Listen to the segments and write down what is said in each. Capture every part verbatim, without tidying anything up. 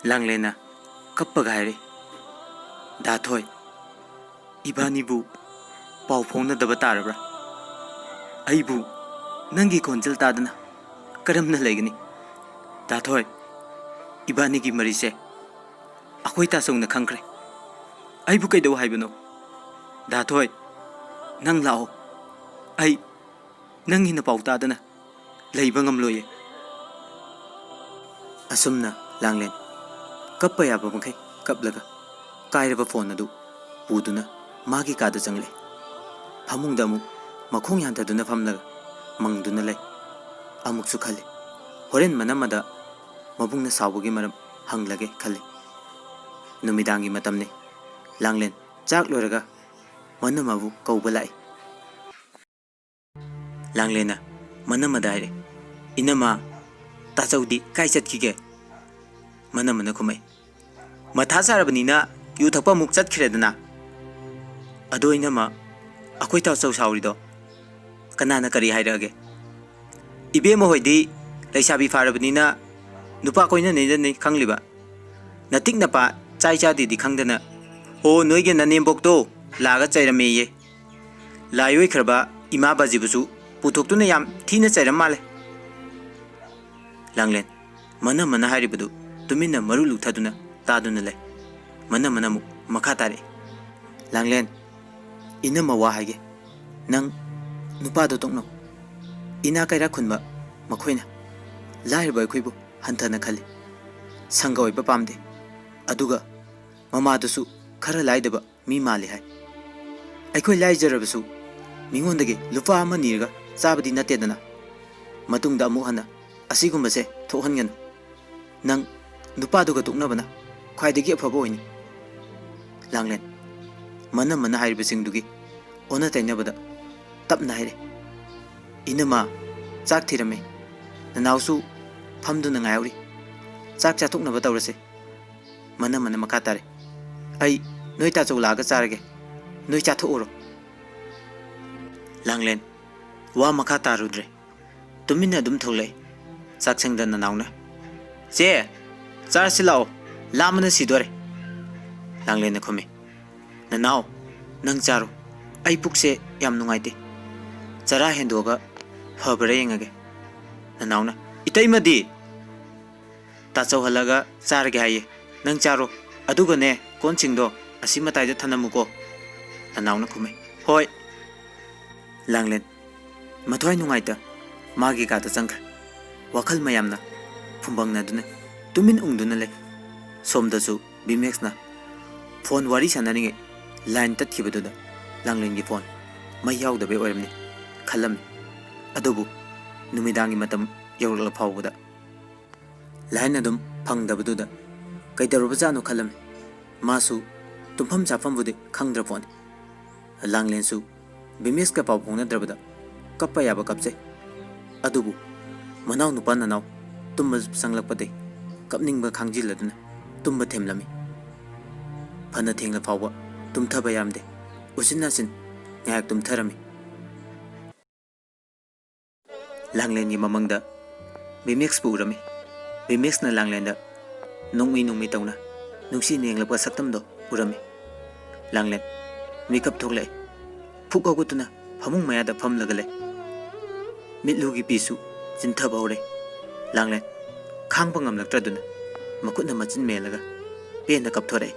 ꯂꯥꯡꯂꯦꯟꯅ ꯀꯞꯄꯒ ꯍꯥꯏꯔꯛꯏ, "ꯗꯥ ꯊꯣꯏ, ꯏꯕꯥꯅꯤꯕꯨ ꯄꯥꯎ ꯐꯥꯎꯅꯗꯕ ꯇꯥꯔꯕ꯭ꯔꯥ? ꯑꯩꯕꯨ ꯅꯪꯒꯤ ꯈꯣꯟꯖꯦꯜ ꯇꯥꯗꯅ ꯀꯔꯝꯅ ꯂꯩꯒꯅꯤ? ꯗꯥ ꯊꯣꯏ, ꯏꯕꯥꯅꯤꯒꯤ ꯃꯔꯤꯁꯦ ꯑꯩꯈꯣꯏ ꯇꯥꯆꯧꯅ ꯈꯪꯈ꯭ꯔꯦ꯫ ꯑꯩꯕꯨ ꯀꯩꯗꯧ ꯍꯥꯏꯕꯅꯣ? ꯗꯥ ꯊꯣꯏ, ꯅꯪ ꯂꯥꯛꯑꯣ꯫ ꯑꯩ ꯅꯪꯒꯤ ꯅꯄꯥꯎ ꯇꯥꯗꯅ ꯂꯩꯕ ꯉꯝꯂꯣꯏꯌꯦ꯫" ꯑꯁꯨꯝꯅ ꯂꯥꯡꯂꯦꯟ ꯀꯞꯄ ꯌꯥꯕ ꯃꯈꯩ ꯀꯞꯂꯒ ꯀꯥꯏꯔꯕ ꯐꯣꯟ ꯑꯗꯨ ꯄꯨꯗꯨꯅ ꯃꯥꯒꯤ ꯀꯥꯗ ꯆꯪꯂꯛꯏ꯫ ꯐꯃꯨꯡꯗ ꯑꯃꯨꯛ ꯃꯈꯣꯡ ꯌꯥꯟꯊꯗꯨꯅ ꯐꯝꯂꯒ ꯃꯪꯗꯨꯅ ꯂꯩ꯫ ꯑꯃꯨꯛꯁꯨ ꯈꯜꯂꯤ, ꯍꯣꯔꯦꯟ ꯃꯅꯝꯃꯗ ꯃꯕꯨꯡꯅ ꯁꯥꯎꯕꯒꯤ ꯃꯔꯝ ꯍꯪꯂꯒꯦ ꯈꯜꯂꯤ꯫ ꯅꯨꯃꯤꯗꯥꯡꯒꯤ ꯃꯇꯝꯅꯤ꯫ ꯂꯥꯡꯂꯦꯟ ꯆꯥꯛ ꯂꯣꯏꯔꯒ ꯃꯅꯝꯃꯕꯨ ꯀꯧꯕ ꯂꯥꯛꯏ꯫ ꯂꯥꯡꯂꯦꯟꯅ ꯃꯅꯝꯃꯗ ꯍꯥꯏꯔꯦ, "ꯏꯅꯝꯃ, ꯇꯥꯆꯧꯗꯤ ꯀꯥꯏ ꯆꯠꯈꯤꯒꯦ?" ꯃꯅꯝꯃꯅ ꯈꯨꯝꯃꯛꯏ, "ꯃꯊꯥ ꯁꯥꯔꯕꯅꯤꯅ ꯌꯨ ꯊꯛꯄ ꯑꯃꯨꯛ ꯆꯠꯈ꯭ꯔꯦꯗꯅ꯫ ꯑꯗꯣ ꯏꯅꯝꯃ, ꯑꯩꯈꯣꯏ ꯇꯥꯆꯧ ꯁꯥꯎꯔꯤꯗꯣ ꯀꯅꯥꯅ ꯀꯔꯤ ꯍꯥꯏꯔꯛꯑꯒꯦ? ꯏꯕꯦꯝꯃ ꯍꯣꯏꯗꯤ ꯂꯩꯁꯥꯕꯤ ꯐꯥꯔꯕꯅꯤꯅ ꯅꯨꯄꯥ ꯀꯣꯏꯅꯅꯤꯗꯅꯤ ꯈꯪꯂꯤꯕ꯫ ꯅꯇꯤꯛ ꯅꯄꯥ ꯆꯥꯏ ꯆꯥꯗꯦꯗꯤ ꯈꯪꯗꯅ, ꯑꯣ, ꯅꯣꯏꯒꯤ ꯅꯅꯦꯝꯕꯣꯛꯇꯣ ꯂꯥꯛꯑꯒ ꯆꯩꯔꯝꯃꯦꯌꯦ꯫ ꯂꯥꯏ ꯑꯣꯏꯈ꯭ꯔꯕ ꯏꯃꯥ ꯕꯥꯖꯤꯕꯨꯁꯨ ꯄꯨꯊꯣꯛꯇꯨꯅ ꯌꯥꯝ ꯊꯤꯅ ꯆꯩꯔꯝ ꯃꯥꯜꯂꯦ꯫" ꯂꯥꯡꯂꯦꯟ ꯃꯅꯝꯃꯅ ꯍꯥꯏꯔꯤꯕꯗꯨ ꯇꯨꯃꯤꯟꯅ ꯃꯔꯨ ꯂꯨꯛꯊꯗꯨꯅ ꯇꯥꯗꯨꯅ ꯂꯩ꯫ ꯃꯅꯝꯃꯅ ꯑꯃꯨꯛ ꯃꯈꯥ ꯇꯥꯔꯛꯏ, "ꯂꯥꯡꯂꯦꯟ, ꯏꯅꯝꯃ ꯋꯥ ꯍꯥꯏꯒꯦ꯫ ꯅꯪ ꯅꯨꯄꯥꯗꯣ ꯇꯣꯛꯅꯧ꯫ ꯏꯅꯥ ꯀꯩꯔꯥꯛ ꯈꯨꯟꯕ ꯃꯈꯣꯏꯅ ꯂꯥꯏꯔꯕ ꯑꯩꯈꯣꯏꯕꯨ ꯍꯟꯊꯅ ꯈꯜꯂꯤ꯫ ꯁꯪꯒ ꯑꯣꯏꯕ ꯄꯥꯝꯗꯦ꯫ ꯑꯗꯨꯒ ꯃꯃꯥꯗꯨꯁꯨ ꯈꯔ ꯂꯥꯏꯗꯕ ꯃꯤ ꯃꯥꯜꯂꯤ ꯍꯥꯏ꯫ ꯑꯩꯈꯣꯏ ꯂꯥꯏꯖꯔꯕꯁꯨ ꯃꯤꯉꯣꯟꯗꯒꯤ ꯂꯨꯄꯥ ꯑꯃ ꯅꯤꯔꯒ ꯆꯥꯕꯗꯤ ꯅꯠꯇꯦꯗꯅ꯫ ꯃꯇꯨꯡꯗ ꯑꯃꯨꯛ ꯍꯟꯅ ꯑꯁꯤꯒꯨꯝꯕꯁꯦ ꯊꯣꯛꯍꯟꯒꯅꯨ꯫ ꯅꯪ ꯅꯨꯄꯥꯗꯨꯒ ꯇꯣꯛꯅꯕꯅ ꯈ꯭ꯋꯥꯏꯗꯒꯤ ꯑꯐꯕ ꯑꯣꯏꯅꯤ꯫ ꯂꯥꯡꯂꯦꯟ ꯃꯅꯝꯃꯅ ꯍꯥꯏꯔꯤꯕꯁꯤꯡꯗꯨꯒꯤ ꯑꯣꯟꯅ ꯇꯩꯅꯕꯗ ꯇꯞꯅ ꯍꯥꯏꯔꯦ꯫ "ꯏꯅꯝꯃ, ꯆꯥꯛ ꯊꯤꯔꯝꯃꯦ꯫ ꯅꯅꯥꯎꯁꯨ ꯐꯝꯗꯨꯅ ꯉꯥꯏꯍꯧꯔꯤ꯫ ꯆꯥꯛ ꯆꯥꯊꯣꯛꯅꯕ ꯇꯧꯔꯁꯦ꯫" ꯃꯅꯝꯃꯅ ꯃꯈꯥ ꯇꯥꯔꯦ꯫ "ꯑꯩ ꯅꯣꯏ ꯇꯥꯆꯧ ꯂꯥꯛꯑꯒ ꯆꯥꯔꯒꯦ꯫ ꯅꯣꯏ ꯆꯥꯊꯣꯛꯎꯔꯣ꯫" ꯂꯥꯡꯂꯦꯟ ꯋꯥ ꯃꯈꯥ ꯇꯥꯔꯨꯗ꯭ꯔꯦ꯫ ꯇꯨꯃꯤꯟꯅ ꯑꯗꯨꯝ ꯊꯣꯛꯂꯛꯏ꯫ ꯆꯥꯛꯁꯪꯗ ꯅꯅꯥꯎꯅ, "ꯆꯦ, ꯆꯥꯔꯁꯤ ꯂꯥꯛꯑꯣ, ꯂꯥꯝꯕꯅ ꯁꯤꯗꯣꯔꯦ꯫" ꯂꯥꯡꯂꯦꯟꯅ ꯈꯨꯝꯃꯤ꯫ "ꯅꯅꯥꯎ, ꯅꯪ ꯆꯥꯔꯣ, ꯑꯩ ꯄꯨꯛꯁꯦ ꯌꯥꯝ ꯅꯨꯡꯉꯥꯏꯇꯦ꯫ ꯆꯔꯥ ꯍꯦꯟꯗꯣꯛꯑꯒ ꯐꯕ꯭ꯔꯥ ꯌꯦꯡꯉꯒꯦ꯫" ꯅꯅꯥꯎꯅ, "ꯏꯇꯩꯃꯗꯤ?" "ꯇꯥꯆꯧꯍꯜꯂꯒ ꯆꯥꯔꯒꯦ ꯍꯥꯏꯌꯦ꯫ ꯅꯪ ꯆꯥꯔꯣ꯫ ꯑꯗꯨꯒꯅꯦ, ꯀꯣꯟꯁꯤꯡꯗꯣ ꯑꯁꯤ ꯃꯇꯥꯏꯗ ꯊꯅꯝꯃꯨꯀꯣ꯫" ꯅꯅꯥꯎꯅ ꯈꯨꯝꯃꯦ꯫ "ꯍꯣꯏ꯫" ꯂꯥꯡꯂꯦꯟ ꯃꯊ꯭ꯋꯥꯏ ꯅꯨꯡꯉꯥꯏꯇ ꯃꯥꯒꯤ ꯀꯥꯗ ꯆꯪꯈ꯭ꯔꯦ꯫ ꯋꯥꯈꯜ ꯃꯌꯥꯝꯅ ꯐꯨꯝꯕꯪꯅꯗꯨꯅ ꯇꯨꯃꯤꯟ ꯎꯪꯗꯨꯅ ꯂꯩ꯫ ꯁꯣꯝꯗꯁꯨ ꯕꯤꯃꯦꯛꯁꯅ ꯐꯣꯟ ꯋꯥꯔꯤ ꯁꯥꯟꯅꯔꯤꯉꯩ ꯂꯥꯏꯟ ꯇꯠꯈꯤꯕꯗꯨꯗ ꯂꯥꯡꯂꯦꯟꯒꯤ ꯐꯣꯟ ꯃꯩ ꯌꯥꯎꯗꯕꯩ ꯑꯣꯏꯔꯝꯅꯤ ꯈꯜꯂꯝꯃꯤ꯫ ꯑꯗꯨꯕꯨ ꯅꯨꯃꯤꯗꯥꯡꯒꯤ ꯃꯇꯝ ꯌꯧꯔꯛꯂ ꯐꯥꯎꯕꯗ ꯂꯥꯏꯟ ꯑꯗꯨꯝ ꯐꯪꯗꯕꯗꯨꯗ ꯀꯩꯗꯧꯔꯕꯖꯥꯠꯅꯣ ꯈꯜꯂꯝꯃꯤ꯫ ꯃꯥꯁꯨ ꯇꯨꯝꯐꯝ ꯆꯥꯐꯝꯕꯨꯗꯤ ꯈꯪꯗ꯭ꯔ ꯄꯣꯠꯅꯤ꯫ ꯂꯥꯡꯂꯦꯟꯁꯨ ꯕꯤꯃꯦꯁꯀ ꯄꯥꯎ ꯐꯥꯎꯅꯗ꯭ꯔꯕꯗ ꯀꯞꯄ ꯌꯥꯕ ꯀꯞꯆꯩ꯫ ꯑꯗꯨꯕꯨ ꯃꯅꯥꯎ ꯅꯨꯄꯥ ꯅꯅꯥꯎ ꯇꯨꯝꯕ ꯆꯪꯂꯛꯄꯗꯩ ꯀꯞꯅꯤꯡꯕ ꯈꯥꯡꯖꯤꯜꯂꯗꯨꯅ ꯇꯨꯝꯕ ꯊꯦꯝꯂꯝꯃꯤ꯫ ꯐꯅ ꯊꯦꯡꯂ ꯐꯥꯎꯕ ꯇꯨꯝꯊꯕ ꯌꯥꯔꯝꯗꯦ꯫ ꯎꯆꯤꯟ ꯅꯥꯆꯤꯟ ꯉꯥꯏꯍꯥꯛ ꯇꯨꯝꯊꯔꯝꯃꯤ꯫ ꯂꯥꯡꯂꯦꯟꯒꯤ ꯃꯃꯪꯗ ꯕꯤꯃꯦꯛꯁꯄꯨ ꯎꯔꯝꯃꯤ꯫ ꯕꯤꯃꯦꯛꯁꯅ ꯂꯥꯡꯂꯦꯟꯗ ꯅꯣꯡꯃꯤ ꯅꯣꯡꯃꯤ ꯇꯧꯅ ꯅꯨꯡꯁꯤꯅ ꯌꯦꯡꯂꯛꯄ ꯁꯛꯇꯝꯗꯣ ꯎꯔꯝꯃꯤ꯫ ꯂꯥꯡꯂꯦꯟ ꯃꯤꯀꯞ ꯊꯣꯛꯂꯛꯏ꯫ ꯐꯨꯛ ꯍꯧꯒꯠꯇꯨꯅ ꯐꯃꯨꯡ ꯃꯌꯥꯗ ꯐꯝꯂꯒ ꯂꯩ꯫ ꯃꯤꯠꯂꯨꯒꯤ ꯄꯤꯁꯨ ꯆꯤꯟꯊꯕ ꯍꯧꯔꯦ꯫ ꯂꯥꯡꯂꯦꯟ ꯈꯥꯡꯕ ꯉꯝꯂꯛꯇ꯭ꯔꯗꯨꯅ ꯃꯈꯨꯠꯅ ꯃꯆꯤꯟ ꯃꯦꯜꯂꯒ ꯄꯦꯟꯅ ꯀꯞꯊꯣꯔꯛꯏ꯫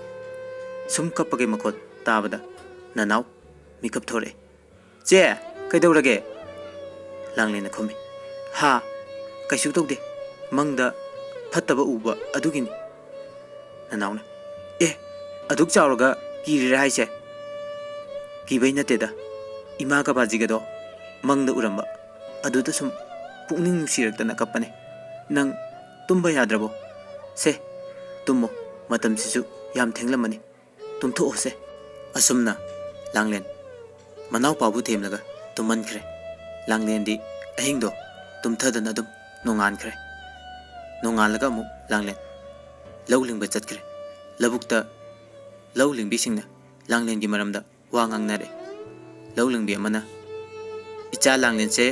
ꯁꯨꯝ ꯀꯞꯄꯒꯤ ꯃꯈꯣꯜ ꯇꯥꯕꯗ ꯅꯅꯥꯎ ꯃꯤꯀꯞ ꯊꯣꯔꯛꯏ꯫ "ꯆꯦ, ꯀꯩꯗꯧꯔꯒꯦ?" ꯂꯥꯡꯂꯦꯟꯅ ꯈꯨꯝꯃꯤ꯫ "ꯍꯥ? ꯀꯩꯁꯨ ꯇꯧꯗꯦ꯫ ꯃꯪꯗ ꯐꯠꯇꯕ ꯎꯕ ꯑꯗꯨꯒꯤꯅꯤ꯫" ꯅꯅꯥꯎꯅ, "ꯑꯦ, ꯑꯗꯨꯛ ꯆꯥꯎꯔꯒ ꯀꯤꯔꯤꯔꯥ ꯍꯥꯏꯁꯦ?" "ꯀꯤꯕꯩ ꯅꯠꯇꯦꯗ꯫ ꯏꯃꯥꯒ ꯕꯥꯖꯤꯒꯗꯣ ꯃꯪꯗ ꯎꯔꯝꯕ ꯑꯗꯨꯗ ꯁꯨꯝ ꯄꯨꯛꯅꯤꯡ ꯅꯨꯡꯁꯤꯔꯛꯇꯅ ꯀꯞꯄꯅꯦ꯫ ꯅꯪ ꯇꯨꯝꯕ ꯌꯥꯗ꯭ꯔꯕꯣ? ꯁꯦ, ꯇꯨꯝꯃꯣ, ꯃꯇꯝꯁꯤꯁꯨ ꯌꯥꯝ ꯊꯦꯡꯂꯝꯃꯅꯤ꯫ ꯇꯨꯝꯊꯣꯛꯑꯣꯁꯦ꯫ ꯑꯁꯨꯝꯅ ꯂꯥꯡꯂꯦꯟ ꯃꯅꯥꯎꯄꯥꯕꯨ ꯊꯦꯝꯂꯒ ꯇꯨꯝꯍꯟꯈ꯭ꯔꯦ꯫ ꯂꯥꯡꯂꯦꯟꯗꯤ ꯑꯍꯤꯡꯗꯣ ꯇꯨꯝꯊꯗꯅ ꯑꯗꯨꯝ ꯅꯣꯡꯉꯥꯟꯈ꯭ꯔꯦ꯫ ꯅꯣꯡꯉꯥꯜꯂꯒ ꯑꯃꯨꯛ ꯂꯥꯡꯂꯦꯟ ꯂꯧ ꯂꯤꯡꯕ ꯆꯠꯈ꯭ꯔꯦ꯫ ꯂꯧꯕꯨꯛꯇ ꯂꯧ ꯂꯤꯡꯕꯤꯁꯤꯡꯅ ꯂꯥꯡꯂꯦꯟꯒꯤ ꯃꯔꯝꯗ ꯋꯥ ꯉꯥꯡꯅꯔꯦ꯫ ꯂꯧ ꯂꯤꯡꯕꯤ ꯑꯃꯅ, "ꯏꯆꯥ ꯂꯥꯡꯂꯦꯟꯁꯦ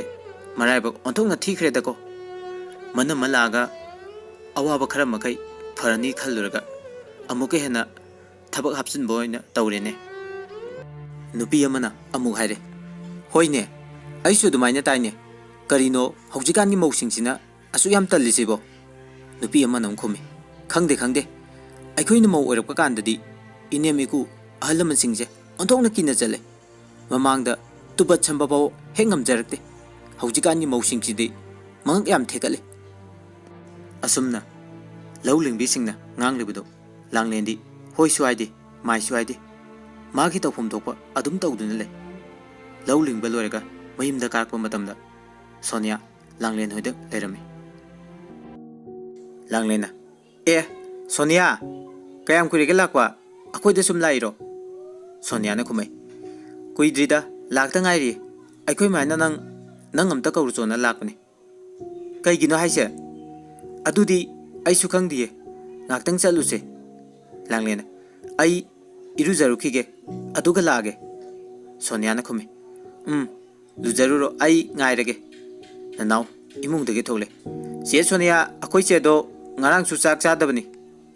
ꯃꯔꯥꯏꯕꯛ ꯑꯣꯟꯊꯣꯛꯅ ꯊꯤꯈ꯭ꯔꯦꯗꯀꯣ꯫ ꯃꯅꯝꯃ ꯂꯥꯛꯑꯒ ꯑꯋꯥꯕ ꯈꯔ ꯃꯈꯩ ꯐꯔꯅꯤ ꯈꯜꯂꯨꯔꯒ ꯑꯃꯨꯛꯀ ꯍꯦꯟꯅ ꯊꯕꯛ ꯍꯥꯞꯆꯤꯟꯕ ꯑꯣꯏꯅ ꯇꯧꯔꯦꯅꯦ"꯫ ꯅꯨꯄꯤ ꯑꯃꯅ ꯑꯃꯨꯛ ꯍꯥꯏꯔꯦ, "ꯍꯣꯏꯅꯦ, ꯑꯩꯁꯨ ꯑꯗꯨꯃꯥꯏꯅ ꯇꯥꯏꯅꯦ꯫ ꯀꯔꯤꯅꯣ ꯍꯧꯖꯤꯛꯀꯥꯟꯒꯤ ꯃꯧꯁꯤꯡꯁꯤꯅ ꯑꯁꯨꯛ ꯌꯥꯝ ꯇꯜꯂꯤꯁꯤꯕꯣ?" ꯅꯨꯄꯤ ꯑꯃꯅ ꯑꯃꯨꯛ ꯈꯨꯝꯃꯤ, "ꯈꯪꯗꯦ, ꯈꯪꯗꯦ꯫ ꯑꯩꯈꯣꯏꯅ ꯃꯧ ꯑꯣꯏꯔꯛꯄ ꯀꯥꯟꯗꯗꯤ ꯏꯅꯦꯝ ꯏꯀꯨ ꯑꯍꯜ ꯂꯃꯟꯁꯤꯡꯁꯦ ꯑꯣꯟꯊꯣꯛꯅ ꯀꯤꯅ ꯆꯠꯂꯦ꯫ ꯃꯃꯥꯡꯗ ꯇꯨꯕꯠ ꯁꯝꯕ ꯐꯥꯎ ꯍꯦꯛ ꯉꯝꯖꯔꯛꯇꯦ꯫ ꯍꯧꯖꯤꯛꯀꯥꯟꯒꯤ ꯃꯧꯁꯤꯡꯁꯤꯗꯤ ꯃꯉꯛ ꯌꯥꯝ ꯊꯦꯛꯀꯠꯂꯤ"꯫ ꯑꯁꯨꯝꯅ ꯂꯧ ꯂꯤꯡꯕꯤꯁꯤꯡꯅ ꯉꯥꯡꯂꯤꯕꯗꯨ ꯂꯥꯡꯂꯦꯟꯗꯤ ꯍꯣꯏꯁꯨ ꯍꯥꯏꯗꯦ, ꯃꯥꯏꯁꯨ ꯍꯥꯏꯗꯦ꯫ ꯃꯥꯒꯤ ꯇꯧꯐꯝ ꯊꯣꯛꯄ ꯑꯗꯨꯝ ꯇꯧꯗꯨꯅ ꯂꯩ꯫ ꯂꯧ ꯂꯤꯡꯕ ꯂꯣꯏꯔꯒ ꯃꯌꯨꯝꯗ ꯀꯥꯔꯛꯄ ꯃꯇꯝꯗ ꯁꯣꯅꯤꯌꯥ ꯂꯥꯡꯂꯦꯟ ꯍꯣꯏꯗ ꯂꯩꯔꯝꯃꯤ꯫ ꯂꯥꯡꯂꯦꯟꯅ, "ꯑꯦ, ꯁꯣꯅꯤꯌꯥ, ꯀꯌꯥꯝ ꯀꯨꯏꯔꯒꯦ ꯂꯥꯛꯄ? ꯑꯩꯈꯣꯏꯗ ꯁꯨꯝ ꯂꯥꯛꯏꯔꯣ?" ꯁꯣꯅꯤꯌꯥꯅ ꯈꯨꯝꯃꯩ, "ꯀꯨꯏꯗ꯭ꯔꯤꯗ, ꯂꯥꯛꯇ ꯉꯥꯏꯔꯤ꯫ ꯑꯩꯈꯣꯏ ꯃꯥꯅ ꯅꯪ, ꯅꯪ ꯑꯝꯇ ꯀꯧꯔꯨꯆꯣꯅ ꯂꯥꯛꯄꯅꯤ"꯫ "ꯀꯩꯒꯤꯅꯣ ꯍꯥꯏꯁꯦ?" "ꯑꯗꯨꯗꯤ ꯑꯩꯁꯨ ꯈꯪꯗꯤꯌꯦ꯫ ꯉꯥꯛꯇꯪ ꯆꯠꯂꯨꯁꯦ"꯫ ꯂꯥꯡꯂꯦꯟꯅ, "ꯑꯩ ꯏꯔꯨꯖꯔꯨꯈꯤꯒꯦ, ꯑꯗꯨꯒ ꯂꯥꯛꯑꯒꯦ"꯫ ꯁꯣꯅꯤꯌꯥꯅ ꯈꯨꯝꯃꯤ, "ꯎꯝ, ꯂꯨꯖꯔꯨꯔꯣ, ꯑꯩ ꯉꯥꯏꯔꯒꯦ"꯫ ꯅꯅꯥꯎ ꯏꯃꯨꯡꯗꯒꯤ ꯊꯣꯛꯂꯦ꯫ "ꯆꯦ ꯁꯣꯅꯤꯌꯥ, ꯑꯩꯈꯣꯏ ꯆꯦꯗꯣ ꯉꯔꯥꯡꯁꯨ ꯆꯥꯛ ꯆꯥꯗꯕꯅꯤ,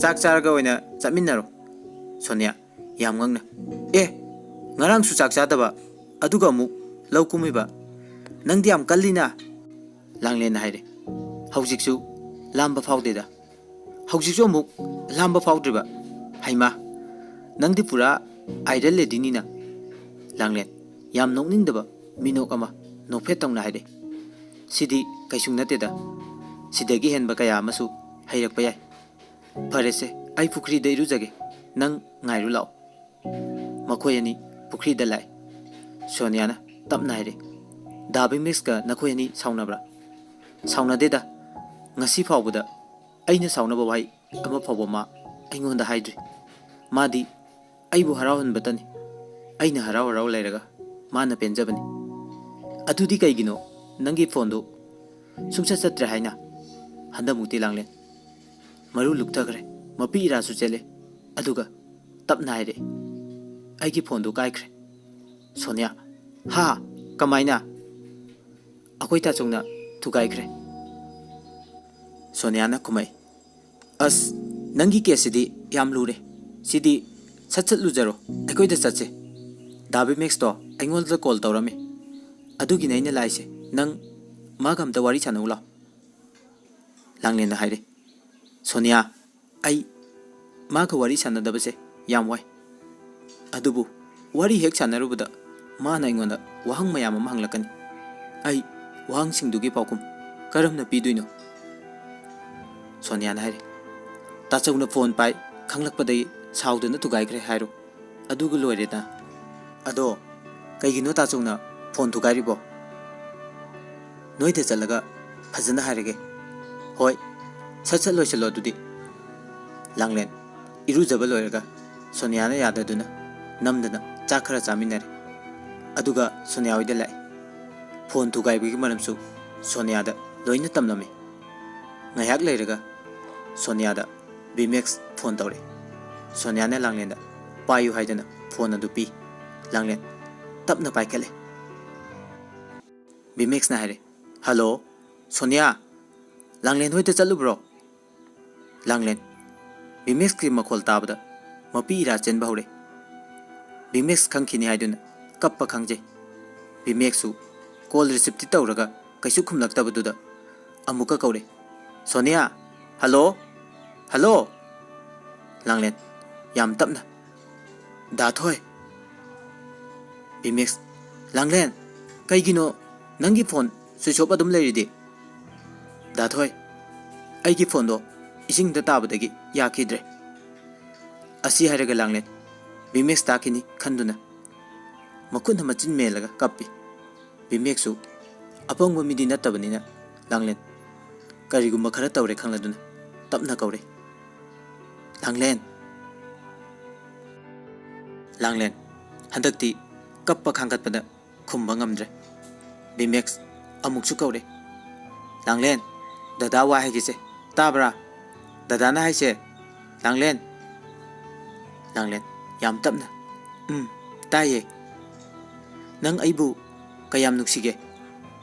ꯆꯥꯛ ꯆꯥꯔꯒ ꯑꯣꯏꯅ ꯆꯠꯃꯤꯟꯅꯔꯣ"꯫ ꯁꯣꯅꯤꯌꯥ ꯌꯥꯝ ꯉꯛꯅ, "ꯑꯦ, ꯉꯔꯥꯡꯁꯨ ꯆꯥꯛ ꯆꯥꯗꯕ, ꯑꯗꯨꯒ ꯑꯃꯨꯛ ꯂꯧ ꯀꯨꯝꯃꯤꯕ? ꯅꯪꯗꯤ ꯌꯥꯝ ꯀꯜꯂꯤꯅ"꯫ ꯂꯥꯡꯂꯦꯟꯅ ꯍꯥꯏꯔꯦ, "ꯍꯧꯖꯤꯛꯁꯨ ꯂꯥꯝꯕ ꯐꯥꯎꯗꯦꯗ"꯫ "ꯍꯧꯖꯤꯛꯁꯨ ꯑꯃꯨꯛ ꯂꯥꯝꯕ ꯐꯥꯎꯗ꯭ꯔꯤꯕ? ꯍꯩꯃꯥ, ꯅꯪꯗꯤ ꯄꯨꯔꯥ ꯑꯥꯏꯔꯟ ꯂꯦꯗꯤꯅꯤꯅ"꯫ ꯂꯥꯡꯂꯦꯟ ꯌꯥꯝ ꯅꯣꯛꯅꯤꯡꯗꯕ ꯃꯤꯅꯣꯛ ꯑꯃ ꯅꯣꯛꯐꯦꯠ ꯇꯧꯅ ꯍꯥꯏꯔꯦ, "ꯁꯤꯗꯤ ꯀꯩꯁꯨ ꯅꯠꯇꯦꯗ, ꯁꯤꯗꯒꯤ ꯍꯦꯟꯕ ꯀꯌꯥ ꯑꯃꯁꯨ ꯍꯩꯔꯛꯄ ꯌꯥꯏ꯫ ꯐꯔꯦꯁꯦ, ꯑꯩ ꯄꯨꯈ꯭ꯔꯤꯗ ꯏꯔꯨꯖꯒꯦ, ꯅꯪ ꯉꯥꯏꯔꯨ ꯂꯥꯛꯑꯣ"꯫ ꯃꯈꯣꯏ ꯑꯅꯤ ꯄꯨꯈ꯭ꯔꯤꯗ ꯂꯥꯛꯏ꯫ ꯁꯣꯅꯤꯌꯥꯅ ꯇꯞꯅ ꯍꯥꯏꯔꯦ, "ꯗꯥ ꯕꯤꯃꯦꯛꯁꯀ ꯅꯈꯣꯏ ꯑꯅꯤ ꯁꯥꯎꯅꯕ꯭ꯔꯥ?" "ꯁꯥꯎꯅꯗꯦꯗ꯫ ꯉꯁꯤ ꯐꯥꯎꯕꯗ ꯑꯩꯅ ꯁꯥꯎꯅꯕ ꯋꯥꯍꯩ ꯑꯃ ꯐꯥꯎꯕ ꯃꯥ ꯑꯩꯉꯣꯟꯗ ꯍꯥꯏꯗ꯭ꯔꯤ꯫ ꯃꯥꯗꯤ ꯑꯩꯕꯨ ꯍꯔꯥꯎꯍꯟꯕꯇꯅꯤ꯫ ꯑꯩꯅ ꯍꯔꯥꯎ ꯍꯔꯥꯎ ꯂꯩꯔꯒ ꯃꯥꯅ ꯄꯦꯟꯖꯕꯅꯤ꯫ ꯑꯗꯨꯗꯤ ꯀꯩꯒꯤꯅꯣ ꯅꯪꯒꯤ ꯐꯣꯟꯗꯨ ꯁꯨꯡꯆꯠ ꯆꯠꯇ꯭ꯔꯦ ꯍꯥꯏꯅ?" ꯍꯟꯗꯛꯃꯨꯛꯇꯤ ꯂꯥꯡꯂꯦꯟ ꯃꯔꯨ ꯂꯨꯛꯊꯈ꯭ꯔꯦ꯫ ꯃꯄꯤ ꯏꯔꯥꯁꯨ ꯆꯦꯜꯂꯦ꯫ ꯑꯗꯨꯒ ꯇꯞꯅ ꯍꯥꯏꯔꯛꯏ, "ꯑꯩꯒꯤ ꯐꯣꯟꯗꯨ ꯀꯥꯏꯈ꯭ꯔꯦ꯫" ꯁꯣꯅꯤꯌꯥ, "ꯍꯥ? ꯀꯃꯥꯏꯅ?" "ꯑꯩꯈꯣꯏ ꯇꯥꯆꯧꯅ ꯊꯨꯒꯥꯏꯈ꯭ꯔꯦ꯫" ꯁꯣꯅꯤꯌꯥꯅ ꯈꯨꯝꯃꯛꯏ, "ꯑꯁ, ꯅꯪꯒꯤ ꯀꯦꯁꯁꯤꯗꯤ ꯌꯥꯝ ꯂꯨꯔꯦ꯫ ꯁꯤꯗꯤ ꯁꯠ ꯁꯠ ꯂꯨꯖꯔꯣ, ꯑꯩꯈꯣꯏꯗ ꯆꯠꯁꯦ꯫ ꯗꯥ ꯕꯤꯃꯦꯛꯁꯇꯣ ꯑꯩꯉꯣꯟꯗ ꯀꯣꯜ ꯇꯧꯔꯝꯃꯤ꯫ ꯑꯗꯨꯒꯤꯅꯦ ꯑꯩꯅ ꯂꯥꯛꯏꯁꯦ꯫ ꯅꯪ ꯃꯥꯒ ꯑꯝꯇ ꯋꯥꯔꯤ ꯁꯥꯟꯅꯧ ꯂꯥꯎ꯫" ꯂꯥꯡꯂꯦꯟꯅ ꯍꯥꯏꯔꯦ, "ꯁꯣꯅꯤꯌꯥ, ꯑꯩ ꯃꯥꯒ ꯋꯥꯔꯤ ꯁꯥꯟꯅꯗꯕꯁꯦ ꯌꯥꯝ ꯋꯥꯏ꯫ ꯑꯗꯨꯕꯨ ꯋꯥꯔꯤ ꯍꯦꯛ ꯁꯥꯟꯅꯔꯨꯕꯗ ꯃꯥꯅ ꯑꯩꯉꯣꯟꯗ ꯋꯥꯍꯪ ꯃꯌꯥꯝ ꯑꯃ ꯍꯪꯂꯛꯀꯅꯤ꯫ ꯑꯩ ꯋꯥꯍꯪꯁꯤꯡꯗꯨꯒꯤ ꯄꯥꯎꯈꯨꯝ ꯀꯔꯝꯅ ꯄꯤꯗꯣꯏꯅꯣ?" ꯁꯣꯅꯤꯌꯥꯅ ꯍꯥꯏꯔꯦ, "ꯇꯥꯆꯧꯅ ꯐꯣꯟ ꯄꯥꯏ ꯈꯪꯂꯛꯄꯗꯒꯤ ꯁꯥꯎꯗꯨꯅ ꯊꯨꯒꯥꯏꯈ꯭ꯔꯦ ꯍꯥꯏꯔꯣ꯫ ꯑꯗꯨꯒ ꯂꯣꯏꯔꯦꯗ꯫" "ꯑꯗꯣ ꯀꯩꯒꯤꯅꯣ ꯇꯥꯆꯧꯅ ꯐꯣꯟ ꯊꯨꯒꯥꯏꯔꯤꯕꯣ?" "ꯅꯣꯏꯗ ꯆꯠꯂꯒ ꯐꯖꯅ ꯍꯥꯏꯔꯒꯦ꯫" "ꯍꯣꯏ, ꯁꯠ ꯁꯠ ꯂꯣꯏꯁꯤꯜꯂꯣ ꯑꯗꯨꯗꯤ꯫" ꯂꯥꯡꯂꯦꯟ ꯏꯔꯨꯖꯕ ꯂꯣꯏꯔꯒ ꯁꯣꯅꯤꯌꯥꯅ ꯌꯥꯗꯗꯨꯅ ꯅꯝꯗꯅ ꯆꯥꯛ ꯈꯔ ꯆꯥꯃꯤꯟꯅꯔꯦ꯫ ꯑꯗꯨꯒ ꯁꯣꯅꯤꯌꯥ ꯍꯣꯏꯗ ꯂꯥꯛꯑꯦ꯫ ꯐꯣꯟ ꯊꯨꯒꯥꯏꯕꯒꯤ ꯃꯔꯝꯁꯨ ꯁꯣꯅꯤꯌꯥꯗ ꯂꯣꯏꯅ ꯇꯝꯂꯝꯃꯤ꯫ ꯉꯥꯏꯍꯥꯛ ꯂꯩꯔꯒ ꯁꯣꯅꯤꯌꯥꯗ ꯕꯤꯃꯦꯛꯁ ꯐꯣꯟ ꯇꯧꯔꯛꯑꯦ꯫ ꯁꯣꯅꯤꯌꯥꯅ ꯂꯥꯡꯂꯦꯟꯗ ꯄꯥꯏꯌꯨ ꯍꯥꯏꯗꯅ ꯐꯣꯟ ꯑꯗꯨ ꯄꯤ꯫ ꯂꯥꯡꯂꯦꯟ ꯇꯞꯅ ꯄꯥꯏꯈꯠꯂꯦ꯫ ꯕꯤꯃꯦꯛꯁꯅ ꯍꯥꯏꯔꯦ, "ꯍꯜꯂꯣ, ꯁꯣꯅꯤꯌꯥ, ꯂꯥꯡꯂꯦꯟ ꯍꯣꯏꯗ ꯆꯠꯂꯨꯕ꯭ꯔꯣ?" ꯂꯥꯡꯂꯦꯟ ꯕꯤꯃꯦꯛꯁꯀꯤ ꯃꯈꯣꯜ ꯇꯥꯕꯗ ꯃꯄꯤ ꯏꯔꯥ ꯆꯦꯟꯕ ꯍꯧꯔꯦ꯫ ꯕꯤꯃꯦꯛꯁ ꯈꯪꯈꯤꯅꯤ ꯍꯥꯏꯗꯨꯅ ꯀꯞꯄ ꯈꯥꯡꯖꯩ꯫ ꯕꯤꯃꯦꯛꯁꯁꯨ ꯀꯣꯜ ꯔꯤꯁꯤꯞꯇꯤ ꯇꯧꯔꯒ ꯀꯩꯁꯨ ꯈꯨꯝꯂꯛꯇꯕꯗꯨꯗ ꯑꯃꯨꯛꯀ ꯀꯧꯔꯦ, "ꯁꯣꯅꯤꯌꯥ, ꯍꯜꯂꯣ, ꯍꯜꯂꯣ!" ꯂꯥꯡꯂꯦꯟ ꯌꯥꯝ ꯇꯞꯅ, "ꯗꯥ ꯊꯣꯏ!" ꯕꯤꯃꯦꯛꯁ, "ꯂꯥꯡꯂꯦꯟ, ꯀꯩꯒꯤꯅꯣ ꯅꯪꯒꯤ ꯐꯣꯟ ꯁ꯭ꯋꯤꯆ ꯑꯣꯐ ꯑꯗꯨꯝ ꯂꯩꯔꯤꯗꯤ?" "ꯗꯥ ꯊꯣꯏ, ꯑꯩꯒꯤ ꯐꯣꯟꯗꯣ ꯏꯁꯤꯡꯗ ꯇꯥꯕꯗꯒꯤ ꯌꯥꯈꯤꯗ꯭ꯔꯦ꯫" ꯑꯁꯤ ꯍꯥꯏꯔꯒ ꯂꯥꯡꯂꯦꯟ ꯕꯤꯃꯦꯛꯁ ꯇꯥꯈꯤꯅꯤ ꯈꯟꯗꯨꯅ ꯃꯈꯨꯠꯅ ꯃꯆꯤꯟ ꯃꯦꯜꯂꯒ ꯀꯞꯄꯤ꯫ ꯕꯤꯃꯦꯛꯁꯨ ꯑꯄꯪꯕ ꯃꯤꯗꯤ ꯅꯠꯇꯕꯅꯤꯅ ꯂꯥꯡꯂꯦꯟ ꯀꯔꯤꯒꯨꯝꯕ ꯈꯔ ꯇꯧꯔꯦ ꯈꯪꯂꯗꯨꯅ ꯇꯞꯅ ꯀꯧꯔꯦ, "ꯂꯥꯡꯂꯦꯟ! ꯂꯥꯡꯂꯦꯟ!" ꯍꯟꯗꯛꯇꯤ ꯀꯞꯄ ꯈꯥꯡꯒꯠꯄꯗ ꯈꯨꯝꯕ ꯉꯝꯗ꯭ꯔꯦ꯫ ꯕꯤꯃꯦꯛꯁ ꯑꯃꯨꯛꯁꯨ ꯀꯧꯔꯦ, "ꯂꯥꯡꯂꯦꯟ! ꯗꯗꯥ ꯋꯥ ꯍꯥꯏꯒꯦꯁꯦ, ꯇꯥꯕ꯭ꯔꯥ? ꯗꯗꯥꯅ ꯍꯥꯏꯁꯦ, ꯂꯥꯡꯂꯦꯟ!" ꯂꯥꯡꯂꯦꯟ ꯌꯥꯝ ꯇꯞꯅ, "ꯎꯝ, ꯇꯥꯏꯌꯦ꯫ ꯅꯪ ꯑꯩꯕꯨ ꯀꯌꯥꯝ ꯅꯨꯡꯁꯤꯒꯦ?"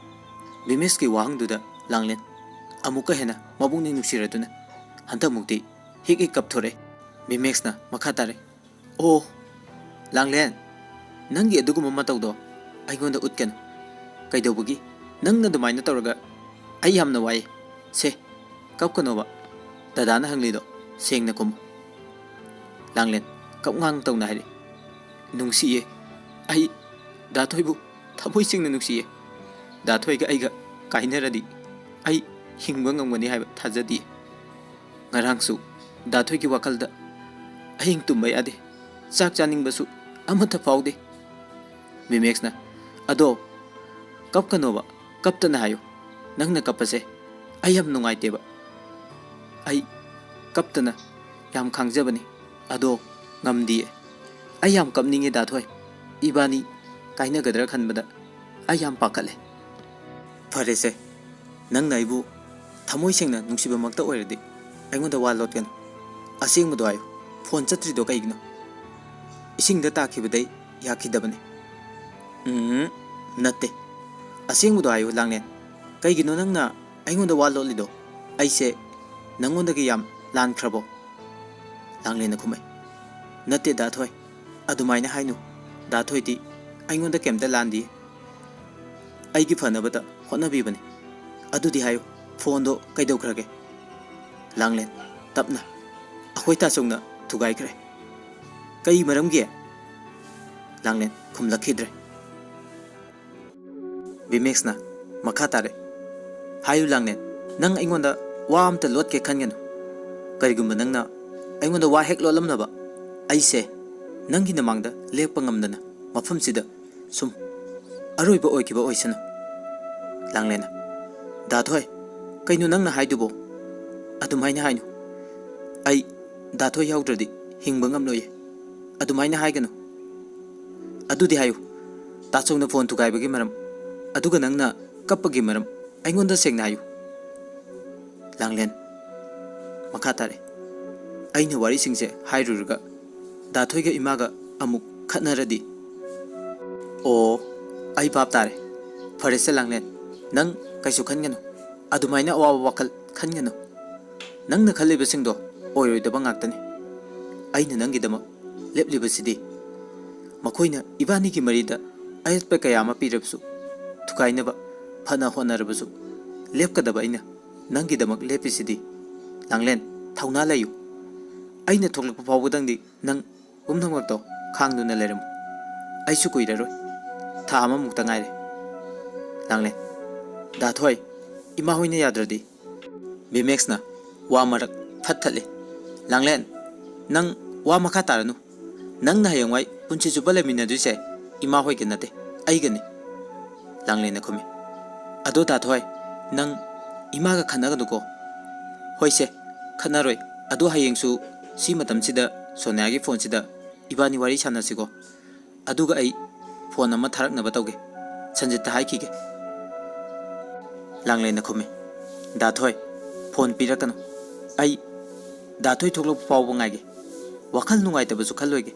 ꯕꯤꯃꯦꯛꯁꯀꯤ ꯋꯥꯍꯪꯗꯨꯗ ꯂꯥꯡꯂꯦꯟ ꯑꯃꯨꯛꯀ ꯍꯦꯟꯅ ꯃꯄꯨꯛꯅꯤꯡ ꯅꯨꯡꯁꯤꯔꯗꯨꯅ ꯍꯟꯗꯛꯃꯨꯛꯇꯤ ꯍꯤꯛ ꯍꯤꯛ ꯀꯞꯊꯣꯔꯛꯑꯦ꯫ ꯕꯤꯃꯦꯛꯁꯅ ꯃꯈꯥ ꯇꯥꯔꯦ, "ꯑꯣ, ꯂꯥꯡꯂꯦꯟ, ꯅꯪꯒꯤ ꯑꯗꯨꯒꯨꯝꯕ ꯃꯇꯧꯗꯣ ꯑꯩꯉꯣꯟꯗ ꯎꯠꯀꯅꯨ꯫ ꯀꯩꯗꯧꯕꯒꯤ? ꯅꯪꯅ ꯑꯗꯨꯃꯥꯏꯅ ꯇꯧꯔꯒ ꯑꯩ ꯌꯥꯝꯅ ꯋꯥꯏ꯫ ꯁꯦ, ꯀꯞꯀꯅꯣꯕ꯫ ꯗꯗꯥꯅ ꯍꯪꯂꯤꯗꯣ ꯁꯦꯡꯅ ꯈꯨꯝꯃꯨ꯫" ꯂꯥꯡꯂꯦꯟ ꯀꯞꯉꯥꯡ ꯇꯧꯅ ꯍꯥꯏꯔꯛꯏ, "ꯅꯨꯡꯁꯤꯌꯦ꯫ ꯑꯩ ꯗꯥ ꯊꯣꯏꯕꯨ ꯊꯃꯣꯏ ꯁꯦꯡꯅ ꯅꯨꯡꯁꯤꯌꯦ꯫ ꯗꯥ ꯊꯣꯏꯒ ꯑꯩꯒ ꯀꯥꯏꯅꯔꯗꯤ ꯑꯩ ꯍꯤꯡꯕ ꯉꯝꯒꯅꯤ ꯍꯥꯏꯕ ꯊꯥꯖꯗꯤꯌꯦ꯫ ꯉꯔꯥꯡꯁꯨ ꯗꯥ ꯊꯣꯏꯒꯤ ꯋꯥꯈꯜꯗ ꯑꯍꯤꯡ ꯇꯨꯝꯕ ꯌꯥꯗꯦ꯫ ꯆꯥꯛ ꯆꯥꯅꯤꯡꯕꯁꯨ ꯑꯃꯠꯇ ꯐꯥꯎꯗꯦ꯫" ꯕꯤꯃꯦꯛꯁꯅ, "ꯑꯗꯣ ꯀꯞꯀꯅꯣꯕ, ꯀꯞꯇꯅ ꯍꯥꯏꯌꯨ꯫ ꯅꯪꯅ ꯀꯞꯄꯁꯦ ꯑꯩ ꯌꯥꯝ ꯅꯨꯡꯉꯥꯏꯇꯦꯕ꯫ ꯑꯩ ꯀꯞꯇꯅ ꯌꯥꯝ ꯈꯥꯡꯖꯕꯅꯤ, ꯑꯗꯣ ꯉꯝꯗꯤꯌꯦ꯫ ꯑꯩ ꯌꯥꯝ ꯀꯞꯅꯤꯡꯉꯦ ꯗꯥ ꯊꯣꯏ꯫ ꯏꯕꯥꯅꯤ ꯀꯥꯏꯅꯒꯗ꯭ꯔꯥ ꯈꯟꯕꯗ ꯑꯩ ꯌꯥꯝ ꯄꯥꯈꯠꯂꯦ꯫" "ꯐꯔꯦꯁꯦ, ꯅꯪꯅ ꯑꯩꯕꯨ ꯊꯃꯣꯏ ꯁꯦꯡꯅ ꯅꯨꯡꯁꯤꯕꯃꯛꯇ ꯑꯣꯏꯔꯗꯤ ꯑꯩꯉꯣꯟꯗ ꯋꯥ ꯂꯣꯠꯀꯅꯨ꯫ ꯑꯁꯦꯡꯕꯗꯣ ꯍꯥꯏꯌꯨ, ꯐꯣꯟ ꯆꯠꯇ꯭ꯔꯤꯗꯣ ꯀꯩꯒꯤꯅꯣ? ꯏꯁꯤꯡꯗ ꯇꯥꯈꯤꯕꯗꯩ ꯌꯥꯈꯤꯗꯕꯅꯤ꯫" "ꯎꯝ, ꯅꯠꯇꯦ꯫ ꯑꯁꯦꯡꯕꯗꯣ ꯍꯥꯏꯌꯨ, ꯂꯥꯡꯂꯦꯟ꯫ ꯀꯩꯒꯤꯅꯣ ꯅꯪꯅ ꯑꯩꯉꯣꯟꯗ ꯋꯥ ꯂꯣꯠꯂꯤꯗꯣ? ꯑꯩꯁꯦ ꯅꯪꯉꯣꯟꯗꯒꯤ ꯌꯥꯝ ꯂꯥꯟꯈ꯭ꯔꯕꯣ?" ꯂꯥꯡꯂꯦꯟꯅ ꯈꯨꯝꯃꯛꯏ, "ꯅꯠꯇꯦ ꯗꯥ ꯊꯣꯏ, ꯑꯗꯨꯃꯥꯏꯅ ꯍꯥꯏꯅꯨ꯫ ꯗꯥ ꯊꯣꯏꯗꯤ ꯑꯩꯉꯣꯟꯗ ꯀꯩꯝꯇ ꯂꯥꯟꯗꯤꯌꯦ꯫ ꯑꯩꯒꯤ ꯐꯅꯕꯇ ꯍꯣꯠꯅꯕꯤꯕꯅꯤ꯫ ꯑꯗꯨꯗꯤ ꯍꯥꯏꯌꯨ, ꯐꯣꯟꯗꯣ ꯀꯩꯗꯧꯈ꯭ꯔꯒꯦ?" ꯂꯥꯡꯂꯦꯟ ꯇꯞꯅ, "ꯑꯩꯈꯣꯏ ꯇꯥꯆꯧꯅ ꯊꯨꯒꯥꯏꯈ꯭ꯔꯦ꯫" "ꯀꯩ ꯃꯔꯝꯒꯤ?" ꯂꯥꯡꯂꯦꯟ ꯈꯨꯝꯂꯛꯈꯤꯗ꯭ꯔꯦ꯫ ꯕꯤꯃꯦꯛꯁꯅ ꯃꯈꯥ ꯇꯥꯔꯦ, "ꯍꯥꯏꯌꯨ ꯂꯥꯡꯂꯦꯟ, ꯅꯪ ꯑꯩꯉꯣꯟꯗ ꯋꯥ ꯑꯝꯇ ꯂꯣꯠꯀꯦ ꯈꯟꯒꯅꯨ꯫ ꯀꯔꯤꯒꯨꯝꯕ ꯅꯪꯅ ꯑꯩꯉꯣꯟꯗ ꯋꯥ ꯍꯦꯛ ꯂꯣꯠꯂꯝꯂꯕ, ꯑꯩꯁꯦ ꯅꯪꯒꯤ ꯅꯃꯥꯡꯗ ꯂꯦꯞꯄ ꯉꯝꯗꯅ ꯃꯐꯝꯁꯤꯗ ꯁꯨꯝ ꯑꯔꯣꯏꯕ ꯑꯣꯏꯈꯤꯕ ꯑꯣꯏꯁꯅꯨ꯫ ꯂꯥꯡꯂꯦꯟꯅ, "ꯗꯥ ꯊꯣꯏ, ꯀꯩꯅꯣ ꯅꯪꯅ ꯍꯥꯏꯗꯨꯕꯣ? ꯑꯗꯨꯃꯥꯏꯅ ꯍꯥꯏꯅꯨ꯫ ꯑꯩ ꯗꯥ ꯊꯣꯏ ꯌꯥꯎꯗ꯭ꯔꯗꯤ ꯍꯤꯡꯕ ꯉꯝꯂꯣꯏꯌꯦ꯫ ꯑꯗꯨꯃꯥꯏꯅ ꯍꯥꯏꯒꯅꯨ꯫ ꯑꯗꯨꯗꯤ ꯍꯥꯏꯌꯨ, ꯇꯥꯆꯧꯅ ꯐꯣꯟ ꯊꯨꯒꯥꯏꯕꯒꯤ ꯃꯔꯝ, ꯑꯗꯨꯒ ꯅꯪꯅ ꯀꯞꯄꯒꯤ ꯃꯔꯝ ꯑꯩꯉꯣꯟꯗ ꯁꯦꯡꯅ ꯍꯥꯏꯌꯨ꯫" ꯂꯥꯡꯂꯦꯟ, ꯃꯈꯥ ꯇꯥꯔꯦ꯫ ꯑꯩꯅ ꯋꯥꯔꯤꯁꯤꯡꯁꯦ ꯍꯥꯏꯔꯨꯔꯒ ꯗꯥ ꯊꯣꯏꯒ ꯏꯃꯥꯒ ꯑꯃꯨꯛ ꯈꯠꯅꯔꯗꯤ? ꯑꯣ, ꯑꯩ ꯚꯥꯞ ꯇꯥꯔꯦ꯫ ꯐꯔꯦꯁꯦ ꯂꯥꯡꯂꯦꯟ, ꯅꯪ ꯀꯩꯁꯨ ꯈꯟꯒꯅꯨ꯫ ꯑꯗꯨꯃꯥꯏꯅ ꯑꯋꯥꯕ ꯋꯥꯈꯜ ꯈꯟꯒꯅꯨ꯫ ꯅꯪꯅ ꯈꯜꯂꯤꯕꯁꯤꯡꯗꯣ ꯑꯣꯏꯔꯣꯏꯗꯕ ꯉꯥꯛꯇꯅꯤ꯫ ꯑꯩꯅ ꯅꯪꯒꯤꯗꯃꯛ ꯂꯦꯞꯂꯤꯕꯁꯤꯗꯤ꯫ ꯃꯈꯣꯏꯅ ꯏꯕꯥꯅꯤꯒꯤ ꯃꯔꯤꯗ ꯑꯌꯦꯠꯄ ꯀꯌꯥ ꯑꯃ ꯄꯤꯔꯕꯁꯨ, ꯊꯨꯒꯥꯏꯅꯕ ꯐꯅ ꯍꯣꯠꯅꯔꯕꯁꯨ, ꯂꯦꯞꯀꯗꯕ ꯑꯩꯅ ꯅꯪꯒꯤꯗꯃꯛ ꯂꯦꯞꯄꯤꯁꯤꯗꯤ꯫ ꯂꯥꯡꯂꯦꯟ, ꯊꯧꯅꯥ ꯂꯩꯌꯨ꯫ ꯑꯩꯅ ꯊꯣꯛꯂꯛꯄ ꯐꯥꯎꯕꯗꯪꯗꯤ ꯅꯪ ꯄꯨꯝꯅꯃꯛꯇꯣ ꯈꯥꯡꯗꯨꯅ ꯂꯩꯔꯝꯃꯨ꯫ ꯑꯩꯁꯨ ꯀꯨꯏꯔꯔꯣꯏ꯫ ꯊꯥ ꯑꯃꯃꯨꯛꯇ ꯉꯥꯏꯔꯦ꯫ ꯂꯥꯡꯂꯦꯟ, ꯗꯥ ꯊꯣꯏ, ꯏꯃꯥ ꯍꯣꯏꯅ ꯌꯥꯗ꯭ꯔꯗꯤ? ꯚꯤꯃꯦꯛꯁꯅ ꯋꯥ ꯃꯔꯛ ꯐꯠ ꯊꯠꯂꯦ꯫ ꯂꯥꯡꯂꯦꯟ, ꯅꯪ ꯋꯥ ꯃꯈꯥ ꯇꯥꯔꯅꯨ꯫ ꯅꯪꯅ ꯍꯌꯦꯡꯋꯥꯏ ꯄꯨꯟꯁꯤ ꯆꯨꯞꯄ ꯂꯩꯃꯤꯟꯅꯗꯣꯏꯁꯦ ꯏꯃꯥ ꯍꯣꯏꯒ ꯅꯠꯇꯦ, ꯑꯩꯒꯅꯤ꯫ ꯂꯥꯡꯂꯦꯟꯅ ꯈꯨꯝꯃꯤ꯫ ꯑꯗꯣ ꯗꯥ ꯊꯣꯏ, ꯅꯪ ꯏꯃꯥꯒ ꯈꯠꯅꯒꯅꯨꯀꯣ꯫ ꯍꯣꯏꯁꯦ, ꯈꯠꯅꯔꯣꯏ꯫ ꯑꯗꯣ ꯍꯌꯦꯡꯁꯨ ꯁꯤ ꯃꯇꯝꯁꯤꯗ ꯁꯣꯅꯤꯌꯥꯒꯤ ꯐꯣꯟꯁꯤꯗ ꯏꯕꯥꯅꯤ ꯋꯥꯔꯤ ꯁꯥꯟꯅꯁꯤꯀꯣ꯫ ꯑꯗꯨꯒ ꯑꯩ ꯐꯣꯟ ꯑꯃ ꯊꯥꯔꯛꯅꯕ ꯇꯧꯒꯦ꯫ ꯁꯟꯖꯤꯠꯇ ꯍꯥꯏꯈꯤꯒꯦ꯫ ꯂꯥꯡꯂꯦꯟꯅ ꯈꯨꯝꯃꯤ꯫ ꯗꯥ ꯊꯣꯏ, ꯐꯣꯟ ꯄꯤꯔꯛꯀꯅꯨ꯫ ꯑꯩ ꯗꯥ ꯊꯣꯏ ꯊꯣꯛꯂꯛꯄ ꯐꯥꯎꯕ ꯉꯥꯏꯒꯦ꯫ ꯋꯥꯈꯜ ꯅꯨꯡꯉꯥꯏꯇꯕꯁꯨ ꯈꯜꯂꯣꯏꯒꯦ꯫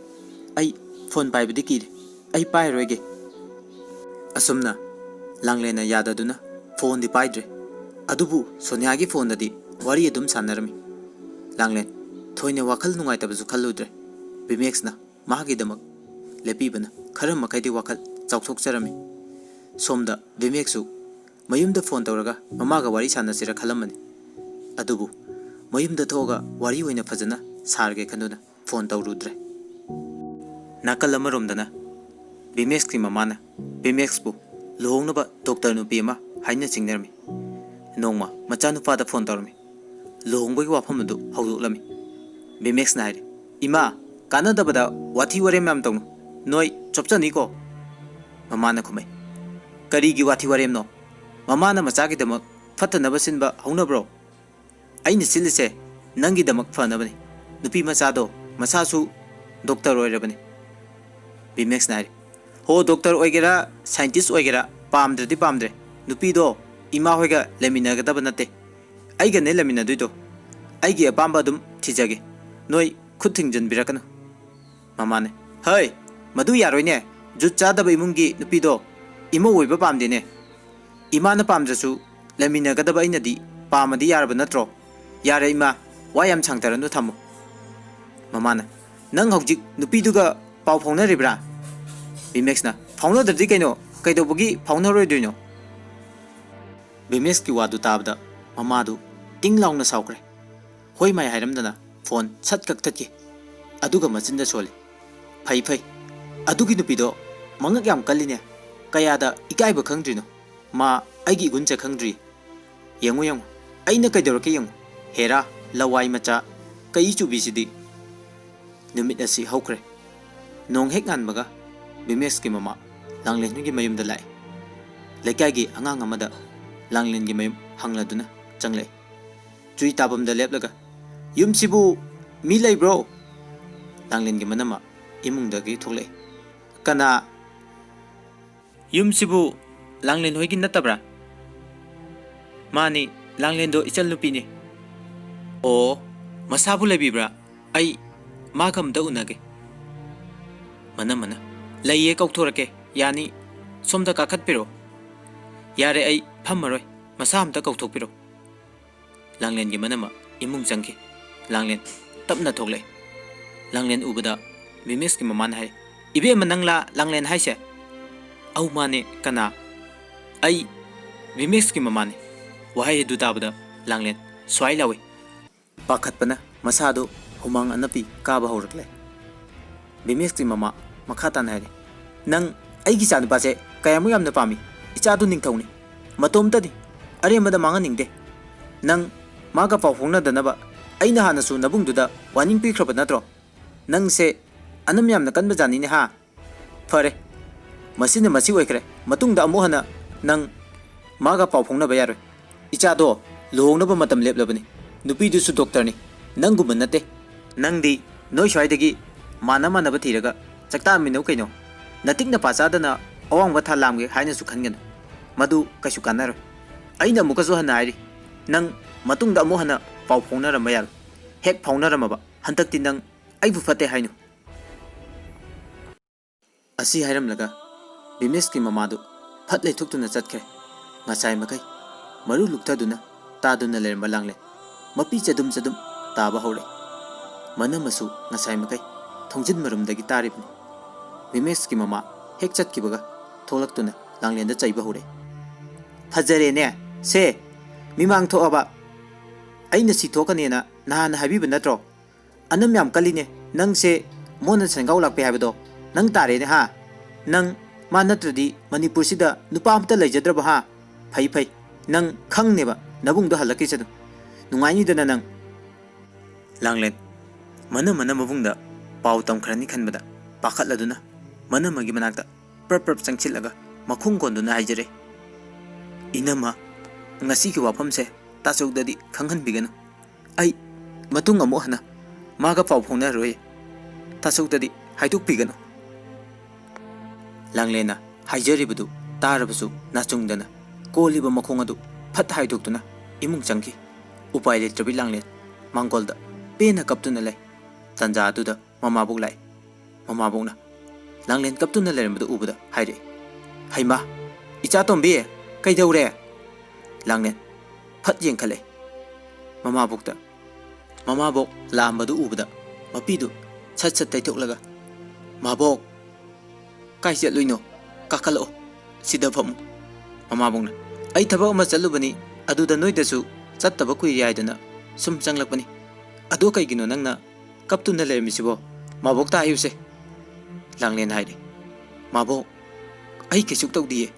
ꯑꯩ ꯐꯣꯟ ꯄꯥꯏꯕꯗꯤ ꯀꯤꯔꯦ꯫ ꯑꯩ ꯄꯥꯏꯔꯣꯏꯒꯦ꯫ ꯑꯁꯨꯝꯅ ꯂꯥꯡꯂꯦꯟꯅ ꯌꯥꯗꯗꯨꯅ ꯐꯣꯟꯗꯤ ꯄꯥꯏꯗ꯭ꯔꯦ꯫ ꯑꯗꯨꯕꯨ ꯁꯣꯅꯤꯌꯥꯒꯤ ꯐꯣꯟꯗꯗꯤ ꯋꯥꯔꯤ ꯑꯗꯨꯝ ꯁꯥꯟꯅꯔꯝꯃꯤ꯫ ꯂꯥꯡꯂꯦꯟ ꯊꯣꯏꯅ ꯋꯥꯈꯜ ꯅꯨꯡꯉꯥꯏꯇꯕꯁꯨ ꯈꯜꯂꯨꯗ꯭ꯔꯦ꯫ ꯚꯤꯃꯦꯛꯁꯅ ꯃꯥꯒꯤꯗꯃꯛ ꯂꯦꯞꯄꯤꯕꯅ ꯈꯔ ꯃꯈꯩꯗꯤ ꯋꯥꯈꯜ ꯆꯥꯎꯊꯣꯛꯆꯔꯝꯃꯤ꯫ ꯁꯣꯝꯗ ꯚꯤꯃꯦꯛꯁꯨ ꯃꯌꯨꯝꯗ ꯐꯣꯟ ꯇꯧꯔꯒ ꯃꯃꯥꯒ ꯋꯥꯔꯤ ꯁꯥꯟꯅꯁꯤꯔ ꯈꯜꯂꯝꯕꯅꯤ꯫ ꯑꯗꯨꯕꯨ ꯃꯌꯨꯝꯗ ꯊꯣꯛꯑꯒ ꯋꯥꯔꯤ ꯑꯣꯏꯅ ꯐꯖꯅ ꯁꯥꯔꯒꯦ ꯈꯟꯗꯨꯅ ꯐꯣꯟ ꯇꯧꯔꯨꯗ꯭ꯔꯦ꯫ ꯅꯥꯀꯜ ꯑꯃꯔꯣꯝꯗꯅ ꯚꯤꯃꯦꯛꯁꯀꯤ ꯃꯃꯥꯅ ꯚꯤꯃꯦꯛꯁꯄꯨ ꯂꯨꯍꯣꯡꯅꯕ ꯗꯣꯛꯇꯔ ꯅꯨꯄꯤ ꯑꯃ ꯍꯥꯏꯅ ꯆꯤꯡꯅꯔꯝꯃꯤ꯫ ꯅꯣꯡꯃ ꯃꯆꯥꯅꯨꯄꯥꯗ ꯐꯣꯟ ꯇꯧꯔꯝꯃꯤ꯫ ꯂꯨꯍꯣꯡꯕꯒꯤ ꯋꯥꯐꯝ ꯑꯗꯨ ꯍꯧꯗꯣꯛꯂꯝꯃꯤ꯫ ꯚꯤꯃꯦꯛꯁꯅ ꯍꯥꯏꯔꯤ, "ꯏꯃꯥ, ꯀꯥꯟꯅꯗꯕꯗ ꯋꯥꯊꯤ ꯋꯥꯔꯦꯝ ꯌꯥꯝ ꯇꯧꯅꯨ, ꯅꯣꯏ ꯆꯣꯞꯆꯅꯤꯀꯣ꯫" ꯃꯃꯥꯅ ꯈꯨꯝꯃꯩ, "ꯀꯔꯤꯒꯤ ꯋꯥꯊꯤ ꯋꯥꯔꯦꯝꯅꯣ? ꯃꯃꯥꯅ ꯃꯆꯥꯒꯤꯗꯃꯛ ꯐꯠꯇꯅꯕ ꯁꯤꯟꯕ ꯍꯧꯅꯕ꯭ꯔꯣ? ꯑꯩꯅ ꯁꯤꯜꯂꯤꯁꯦ ꯅꯪꯒꯤꯗꯃꯛ ꯐꯅꯕꯅꯤ꯫ ꯅꯨꯄꯤ ꯃꯆꯥꯗꯣ ꯃꯁꯥꯁꯨ ꯗꯣꯛꯇꯔ ꯑꯣꯏꯔꯕꯅꯤ꯫" ꯕꯤꯃꯦꯛꯁꯅ ꯍꯥꯏꯔꯤ, "ꯍꯣ, ꯗꯣꯛꯇꯔ ꯑꯣꯏꯒꯦꯔꯥ, ꯁꯥꯏꯟꯇꯤꯁ ꯑꯣꯏꯒꯦꯔꯥ, ꯄꯥꯝꯗ꯭ꯔꯗꯤ ꯄꯥꯝꯗ꯭ꯔꯦ꯫ ꯅꯨꯄꯤꯗꯣ ꯏꯃꯥ ꯍꯣꯏꯒ ꯂꯩꯃꯤꯟꯅꯒꯗꯕ ꯅꯠꯇꯦ꯫ ꯑꯩꯒꯅꯦ ꯂꯩꯃꯤꯟꯅꯗꯣꯏꯗꯣ꯫ ꯑꯩꯒꯤ ꯑꯄꯥꯝꯕ ꯑꯗꯨꯝ ꯊꯤꯖꯒꯦ꯫ ꯅꯣꯏ ꯈꯨꯠ ꯊꯤꯡꯖꯤꯟꯕꯤꯔꯛꯀꯅꯨ꯫" ꯃꯃꯥꯅ, "ꯍꯩ, ꯃꯗꯨ ꯌꯥꯔꯣꯏꯅꯦ꯫ ꯖꯨꯠ ꯆꯥꯗꯕ ꯏꯃꯨꯡꯒꯤ ꯅꯨꯄꯤꯗꯣ ꯏꯃꯧ ꯑꯣꯏꯕ ꯄꯥꯝꯗꯦꯅꯦ꯫ ꯏꯃꯥꯅ ꯄꯥꯝꯗ꯭ꯔꯁꯨ ꯂꯩꯃꯤꯟꯅꯒꯗꯕ ꯑꯩꯅꯗꯤ ꯄꯥꯝꯃꯗꯤ ꯌꯥꯔꯕ ꯅꯠꯇ꯭ꯔꯣ? ꯌꯥꯔꯦ ꯏꯃꯥ, ꯋꯥ ꯌꯥꯝ ꯁꯥꯡꯊꯔꯅꯨ, ꯊꯝꯃꯣ꯫" ꯃꯃꯥꯅ, "ꯅꯪ ꯍꯧꯖꯤꯛ ꯅꯨꯄꯤꯗꯨꯒ ꯄꯥꯎ ꯐꯥꯎꯅꯔꯤꯕ꯭ꯔꯥ?" ꯕꯤꯃꯦꯛꯁꯅ, "ꯐꯥꯎꯅꯗ꯭ꯔꯗꯤ ꯀꯩꯅꯣ? ꯀꯩꯗꯧꯕꯒꯤ ꯐꯥꯎꯅꯔꯣꯏꯗꯣꯏꯅꯣ?" ꯕꯤꯃꯦꯛꯁꯀꯤ ꯋꯥꯗꯨ ꯇꯥꯕꯗ ꯃꯃꯥꯗꯨ ꯇꯤꯡ ꯂꯥꯎꯅ ꯁꯥꯎꯈ꯭ꯔꯦ꯫ ꯍꯣꯏ ꯃꯥꯏ ꯍꯥꯏꯔꯝꯗꯅ ꯐꯣꯟ ꯁꯠ ꯀꯛꯊꯠꯈꯤ꯫ ꯑꯗꯨꯒ ꯃꯆꯤꯟꯗ ꯁꯣꯜꯂꯤ, "ꯐꯩ, ꯐꯩ꯫ ꯑꯗꯨꯒꯤ ꯅꯨꯄꯤꯗꯣ ꯃꯉꯛ ꯌꯥꯝ ꯀꯜꯂꯤꯅꯦ꯫ ꯀꯌꯥꯗ ꯏꯀꯥꯏꯕ ꯈꯪꯗ꯭ꯔꯤꯅꯣ꯫ ꯃꯥ ꯑꯩꯒꯤ ꯏꯒꯨꯟꯁꯦ ꯈꯪꯗ꯭ꯔꯤ꯫ ꯌꯦꯡꯉꯨ, ꯌꯦꯡꯉꯨ꯫ ꯑꯩꯅ ꯀꯩꯗꯧꯔꯛꯀꯦ ꯌꯦꯡꯉꯨ꯫ ꯍꯦꯔꯥ, ꯂꯋꯥꯏ ꯃꯆꯥ, ꯀꯩ ꯆꯨꯕꯤꯁꯤꯗꯤ꯫" ꯅꯨꯃꯤꯠ ꯑꯁꯤ ꯍꯧꯈ꯭ꯔꯦ꯫ ꯅꯣꯡ ꯍꯦꯛ ꯉꯥꯟꯕꯒ ꯕꯤꯃꯦꯛꯁꯀꯤ ꯃꯃꯥ ꯂꯥꯡꯂꯦꯟ ꯍꯣꯏꯒꯤ ꯃꯌꯨꯝꯗ ꯂꯥꯛꯑꯦ꯫ ꯂꯩꯀꯥꯏꯒꯤ ꯑꯉꯥꯡ ꯑꯃꯗ ꯂꯥꯡꯂꯦꯟꯒꯤ ꯃꯌꯨꯝ ꯍꯪꯂꯗꯨꯅ ꯆꯪꯂꯛꯑꯦ꯫ ꯆꯨꯏ ꯇꯥꯐꯝꯗ ꯂꯦꯞꯂꯒ, "ꯌꯨꯝꯁꯤꯕꯨ ꯃꯤ ꯂꯩꯕ꯭ꯔꯣ?" ꯂꯥꯡꯂꯦꯟꯒꯤ ꯃꯅꯝꯃ ꯏꯃꯨꯡꯗꯒꯤ ꯊꯣꯛꯂꯛꯑꯦ꯫ "ꯀꯅꯥ?" "ꯌꯨꯝꯁꯤꯕꯨ ꯂꯥꯡꯂꯦꯟ ꯍꯣꯏꯒꯤ ꯅꯠꯇꯕ꯭ꯔꯥ?" "ꯃꯥꯅꯤ, ꯂꯥꯡꯂꯦꯟꯗꯣ ꯏꯆꯟ ꯅꯨꯄꯤꯅꯤ꯫" "ꯑꯣ, ꯃꯁꯥꯕꯨ ꯂꯩꯕꯤꯕ꯭ꯔꯥ? ꯑꯩ ꯃꯥꯒ ꯑꯝꯇ ꯎꯅꯒꯦ꯫" ꯃꯅꯝꯃꯅ, "ꯂꯩꯌꯦ, ꯀꯧꯊꯣꯔꯛꯀꯦ꯫ ꯌꯥꯅꯤ, ꯁꯣꯝꯗ ꯀꯥꯈꯠꯄꯤꯔꯣ꯫" "ꯌꯥꯔꯦ, ꯑꯩ ꯐꯝꯃꯔꯣꯏ, ꯃꯁꯥ ꯑꯝꯇ ꯀꯧꯊꯣꯛꯄꯤꯔꯣ꯫" ꯂꯥꯡꯂꯦꯟꯒꯤ ꯃꯅꯝꯃ ꯏꯃꯨꯡ ꯆꯪꯈꯤ꯫ ꯂꯥꯡꯂꯦꯟ ꯇꯞꯅ ꯊꯣꯛꯂꯛꯑꯦ꯫ ꯂꯥꯡꯂꯦꯟ ꯎꯕꯗ ꯕꯤꯃꯦꯛꯁꯀꯤ ꯃꯃꯥꯅ ꯍꯥꯏ, "ꯏꯕꯦꯝꯃ, ꯅꯪꯂꯥ ꯂꯥꯡꯂꯦꯟ ꯍꯥꯏꯁꯦ?" "ꯑꯧ, ꯃꯥꯅꯦ, ꯀꯅꯥ?" "ꯑꯩ ꯕꯤꯃꯦꯛꯁꯀꯤ ꯃꯃꯥꯅꯦ꯫" ꯋꯥꯍꯩ ꯑꯗꯨ ꯇꯥꯕꯗ ꯂꯥꯡꯂꯦꯟ ꯁ꯭ꯋꯥꯏ ꯂꯥꯎꯏ꯫ ꯄꯥꯈꯠꯄꯅ ꯃꯁꯥꯗꯨ ꯍꯨꯃꯥꯡ ꯑꯅꯞꯄꯤ ꯀꯥꯕ ꯍꯧꯔꯛꯂꯦ꯫ ꯕꯤꯃꯦꯛꯁꯀꯤ ꯃꯃꯥ ꯃꯈꯥ ꯇꯥꯅ ꯍꯥꯏꯔꯤ, "ꯅꯪ ꯑꯩꯒꯤ ꯏꯆꯥꯅꯨꯄꯥꯁꯦ ꯀꯌꯥꯃꯨꯛ ꯌꯥꯝꯅ ꯄꯥꯝꯃꯤ? ꯏꯆꯥꯗꯨ ꯅꯤꯡꯊꯧꯅꯤ, ꯃꯇꯣꯝꯇꯅꯤ, ꯑꯔꯦꯝꯕꯗ ꯃꯥꯡꯍꯟꯅꯤꯡꯗꯦ꯫ ꯅꯪ ꯃꯥꯒ ꯄꯥꯎ ꯐꯥꯎꯅꯗꯅꯕ ꯑꯩꯅ ꯍꯥꯟꯅꯁꯨ ꯅꯕꯨꯡꯗꯨꯗ ꯋꯥꯔꯅꯤꯡ ꯄꯤꯈ꯭ꯔꯕ ꯅꯠꯇ꯭ꯔꯣ? ꯅꯪꯁꯦ ꯑꯅꯝ ꯌꯥꯝꯅ ꯀꯟꯕ ꯖꯥꯠꯅꯤꯅꯦ ꯍꯥ? ꯐꯔꯦ, ꯃꯁꯤꯅ ꯃꯁꯤ ꯑꯣꯏꯈ꯭ꯔꯦ꯫ ꯃꯇꯨꯡꯗ ꯑꯃꯨꯛ ꯍꯟꯅ ꯅꯪ ꯃꯥꯒ ꯄꯥꯎ ꯐꯥꯎꯅꯕ ꯌꯥꯔꯣꯏ꯫ ꯏꯆꯥꯗꯣ ꯂꯨꯍꯣꯡꯅꯕ ꯃꯇꯝ ꯂꯦꯞꯂꯕꯅꯤ꯫ ꯅꯨꯄꯤꯗꯨꯁꯨ ꯗꯣꯛꯇꯔꯅꯤ꯫ ꯅꯪꯒꯨꯝꯕ ꯅꯠꯇꯦ꯫ ꯅꯪꯗꯤ ꯅꯣꯏ ꯁ꯭ꯋꯥꯏꯗꯒꯤ ꯃꯥꯟꯅ ꯃꯥꯟꯅꯕ ꯊꯤꯔꯒ ꯆꯥꯛꯇꯥꯃꯤꯟꯅꯧ ꯀꯩꯅꯣ꯫ ꯅꯇꯤꯛ ꯅꯄꯥ ꯆꯥꯗꯅ ꯑꯋꯥꯡꯕ ꯊꯥꯛ ꯂꯥꯝꯒꯦ ꯍꯥꯏꯅꯁꯨ ꯈꯟꯒꯅꯨ꯫ ꯃꯗꯨ ꯀꯩꯁꯨ ꯀꯥꯟꯅꯔꯣꯏ꯫ ꯑꯩꯅ ꯑꯃꯨꯛꯀꯁꯨ ꯍꯟꯅ ꯍꯥꯏꯔꯤ, ꯅꯪ ꯃꯇꯨꯡꯗ ꯑꯃꯨꯛ ꯍꯟꯅ ꯄꯥꯎ ꯐꯥꯎꯅꯔꯝꯕ ꯌꯥꯔꯣꯏ꯫ ꯍꯦꯛ ꯐꯥꯎꯅꯔꯝꯃꯕ ꯍꯟꯗꯛꯇꯤ ꯅꯪ ꯑꯩꯕꯨ ꯐꯠꯇꯦ ꯍꯥꯏꯅꯨ꯫ ꯑꯁꯤ ꯍꯥꯏꯔꯝꯂꯒ ꯕꯤꯃꯦꯁꯀꯤ ꯃꯃꯥꯗꯨ ꯐꯠ ꯂꯩꯊꯣꯛꯇꯨꯅ ꯆꯠꯈ꯭ꯔꯦ꯫ ꯉꯁꯥꯏ ꯃꯈꯩ ꯃꯔꯨ ꯂꯨꯛꯊꯗꯨꯅ ꯇꯥꯗꯨꯅ ꯂꯩꯔꯝꯕ ꯂꯥꯡꯂꯦꯟ ꯃꯄꯤ ꯆꯗꯨꯝ ꯆꯗꯨꯝ ꯇꯥꯕ ꯍꯧꯔꯛꯏ꯫ ꯃꯅꯝ ꯑꯁꯨ ꯉꯁꯥꯏ ꯃꯈꯩ ꯊꯣꯡꯖꯤꯟ ꯃꯔꯨꯝꯗꯒꯤ ꯇꯥꯔꯤꯕꯅꯤ꯫ ꯕꯤꯃꯦꯁꯀꯤ ꯃꯃꯥ ꯍꯦꯛ ꯆꯠꯈꯤꯕꯒ ꯊꯣꯛꯂꯛꯇꯨꯅ ꯂꯥꯡꯂꯦꯟꯗ ꯆꯩꯕ ꯍꯧꯔꯛꯏ꯫ "ꯐꯖꯔꯦꯅꯦ ꯁꯦ! ꯃꯤꯃꯥꯡ ꯊꯣꯛꯑꯕ! ꯑꯩꯅ ꯁꯤ ꯊꯣꯛꯀꯅꯦꯅ ꯅꯍꯥꯟꯅ ꯍꯥꯏꯕꯤꯕ ꯅꯠꯇ꯭ꯔꯣ? ꯑꯅꯝ ꯌꯥꯝ ꯀꯜꯂꯤꯅꯦ꯫ ꯅꯪꯁꯦ ꯃꯣꯟꯅ ꯁꯦꯟꯒꯥꯎ ꯂꯥꯛꯄꯤ ꯍꯥꯏꯕꯗꯣ ꯅꯪ ꯇꯥꯔꯦꯅꯦ ꯍꯥ? ꯅꯪ ꯃꯥ ꯅꯠꯇ꯭ꯔꯗꯤ ꯃꯅꯤꯄꯨꯔꯁꯤꯗ ꯅꯨꯄꯥ ꯑꯝꯇ ꯂꯩꯖꯗ꯭ꯔꯕ ꯍꯥ? ꯐꯩ ꯐꯩ, ꯅꯪ ꯈꯪꯅꯦꯕ ꯅꯕꯨꯡꯗꯣ ꯍꯜꯂꯛꯈꯤꯁꯅꯨ꯫ ꯅꯨꯡꯉꯥꯏꯅꯤꯗꯅ ꯅꯪ꯫" ꯂꯥꯡꯂꯦꯟ ꯃꯅꯝꯃꯅ ꯃꯕꯨꯡꯗ ꯄꯥꯎ ꯇꯝꯈ꯭ꯔꯅꯤ ꯈꯟꯕꯗ ꯄꯥꯈꯠꯂꯗꯨꯅ ꯃꯅꯝꯃꯒꯤ ꯃꯅꯥꯛꯇ ꯄ꯭ꯔꯞ ꯄ꯭ꯔꯞ ꯆꯪꯁꯤꯜꯂꯒ ꯃꯈꯣꯡ ꯀꯣꯟꯗꯨꯅ ꯍꯥꯏꯖꯔꯦ, "ꯏꯅꯝꯃ, ꯉꯁꯤꯒꯤ ꯋꯥꯐꯝꯁꯦ ꯇꯥꯆꯧꯗꯗꯤ ꯈꯪꯍꯟꯕꯤꯒꯅꯨ꯫ ꯑꯩ ꯃꯇꯨꯡ ꯑꯃꯨꯛ ꯍꯟꯅ ꯃꯥꯒ ꯄꯥꯎ ꯐꯥꯎꯅꯔꯔꯣꯏ꯫ ꯇꯥꯆꯧꯗꯗꯤ ꯍꯥꯏꯗꯣꯛꯄꯤꯒꯅꯨ꯫" ꯂꯥꯡꯂꯦꯟꯅ ꯍꯥꯏꯖꯔꯤꯕꯗꯨ ꯇꯥꯔꯕꯁꯨ ꯅꯥꯆꯨꯡꯗꯅ ꯀꯣꯜꯂꯤꯕ ꯃꯈꯣꯡ ꯑꯗꯨ ꯐꯠ ꯍꯥꯏꯗꯣꯛꯇꯨꯅ ꯏꯃꯨꯡ ꯆꯪꯈꯤ꯫ ꯎꯄꯥꯏ ꯂꯩꯇ꯭ꯔꯕꯤ ꯂꯥꯡꯂꯦꯟ ꯃꯥꯡꯒꯣꯜꯗ ꯄꯦꯟꯅ ꯀꯞꯇꯨꯅ ꯂꯩ꯫ ꯇꯟꯖꯥ ꯑꯗꯨꯗ ꯃꯃꯥꯕꯣꯛ ꯂꯥꯛꯏ꯫ ꯃꯃꯥꯕꯣꯛꯅ ꯂꯥꯡꯂꯦꯟ ꯀꯞꯇꯨꯅ ꯂꯩꯔꯝꯕꯗꯨ ꯎꯕꯗ ꯍꯥꯏꯔꯛꯏ, "ꯍꯩꯃꯥ, ꯏꯆꯥ ꯇꯣꯝꯕꯤ, ꯀꯩꯗꯧꯔꯦ?" ꯂꯥꯡꯂꯦꯟ ꯐꯠ ꯌꯦꯡꯈꯠꯂꯛꯏ꯫ ꯃꯃꯥꯕꯣꯛꯇ ꯃꯃꯥꯕꯣꯛ ꯂꯥꯛꯑꯝꯕꯗꯨ ꯎꯕꯗ ꯃꯄꯤꯗꯨ ꯁꯠ ꯁꯠ ꯇꯩꯊꯣꯛꯂꯒ, "ꯃꯥꯕꯣꯛ, ꯀꯥꯏ ꯆꯠꯂꯨꯏꯅꯣ? ꯀꯥꯈꯠꯂꯛꯑꯣ, ꯁꯤꯗ ꯐꯝꯃꯨ꯫" ꯃꯃꯥꯕꯣꯛꯅ, "ꯑꯩ ꯊꯕꯛ ꯑꯃ ꯆꯠꯂꯨꯕꯅꯤ, ꯑꯗꯨꯗ ꯅꯣꯏꯗꯁꯨ ꯆꯠꯇꯕ ꯀꯨꯏꯔꯦ ꯍꯥꯏꯗꯅ ꯁꯨꯝ ꯆꯪꯂꯛꯄꯅꯤ꯫ ꯑꯗꯣ ꯀꯩꯒꯤꯅꯣ ꯅꯪꯅ ꯀꯞꯇꯨꯅ ꯂꯩꯔꯝꯃꯤꯁꯤꯕꯣ? ꯃꯥꯕꯣꯛꯇ ꯍꯥꯏꯌꯨꯁꯦ꯫" ꯂꯥꯡꯂꯦꯟ ꯍꯥꯏꯔꯦ, "ꯃꯥꯕꯣꯛ, ꯑꯩ ꯀꯩꯁꯨ ꯇꯧꯗꯤꯌꯦ꯫"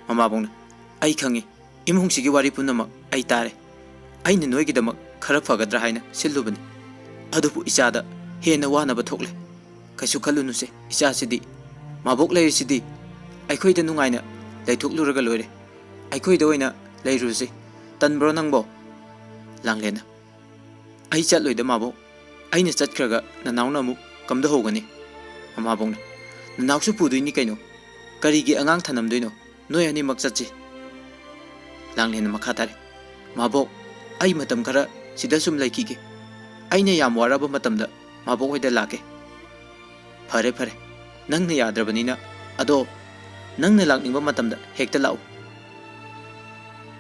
ꯃꯃꯥꯕꯣꯛꯅ, "ꯑꯩ ꯈꯪꯉꯤ, ꯏꯃꯨꯡꯁꯤꯒꯤ ꯋꯥꯔꯤ ꯄꯨꯝꯅꯃꯛ ꯑꯩ ꯇꯥꯔꯦ꯫ ꯑꯩꯅ ꯅꯣꯏꯒꯤꯗꯃꯛ ꯈꯔ ꯐꯒꯗ꯭ꯔꯥ ꯍꯥꯏꯅ ꯁꯤꯜꯂꯨꯕꯅꯤ꯫ ꯑꯗꯨꯕꯨ ꯏꯆꯥꯗ ꯍꯦꯟꯅ ꯋꯥꯅꯕ ꯊꯣꯛꯂꯦ꯫ ꯀꯩꯁꯨ ꯈꯜꯂꯨꯅꯨꯁꯦ, ꯏꯆꯥꯁꯤꯗꯤ ꯃꯥꯕꯣꯛ ꯂꯩꯔꯤꯁꯤꯗꯤ꯫ ꯑꯩꯈꯣꯏꯗ ꯅꯨꯡꯉꯥꯏꯅ ꯂꯩꯊꯣꯛꯂꯨꯔꯒ ꯂꯣꯏꯔꯦ꯫ ꯑꯩꯈꯣꯏꯗ ꯑꯣꯏꯅ ꯂꯩꯔꯨꯁꯤ꯫ ꯇꯟꯕ꯭ꯔꯣ ꯅꯪꯕꯣ?" ꯂꯥꯡꯂꯦꯟꯅ, "ꯑꯩ ꯆꯠꯂꯣꯏꯗ ꯃꯥꯕꯣꯛ꯫ ꯑꯩꯅ ꯆꯠꯈ꯭ꯔꯒ ꯅꯅꯥꯎꯅ ꯑꯃꯨꯛ ꯀꯝꯗꯧꯍꯧꯒꯅꯤ?" ꯃꯃꯥꯕꯣꯛꯅ, "ꯅꯅꯥꯎꯁꯨ ꯄꯨꯗꯣꯏꯅꯤ ꯀꯩꯅꯣ꯫ ꯀꯔꯤꯒꯤ ꯑꯉꯥꯡ ꯊꯅꯝꯗꯣꯏꯅꯣ? ꯅꯣꯏ ꯑꯅꯤꯃꯛ ꯆꯠꯁꯤ꯫" ꯂꯥꯡꯂꯦꯟꯅ ꯃꯈꯥ ꯇꯥꯔꯦ, "ꯃꯥꯕꯣꯛ, ꯑꯩ ꯃꯇꯝ ꯈꯔ ꯁꯤꯗ ꯁꯨꯝ ꯂꯩꯈꯤꯒꯦ꯫ ꯑꯩꯅ ꯌꯥꯝ ꯋꯥꯔꯕ ꯃꯇꯝꯗ ꯃꯥꯕꯣꯛ ꯍꯣꯏꯗ ꯂꯥꯛꯀꯦ꯫" "ꯐꯔꯦ, ꯐꯔꯦ꯫ ꯅꯪꯅ ꯌꯥꯗ꯭ꯔꯕꯅꯤꯅ꯫ ꯑꯗꯣ ꯅꯪꯅ ꯂꯥꯛꯅꯤꯡꯕ ꯃꯇꯝꯗ ꯍꯦꯛꯇ ꯂꯥꯛꯎ꯫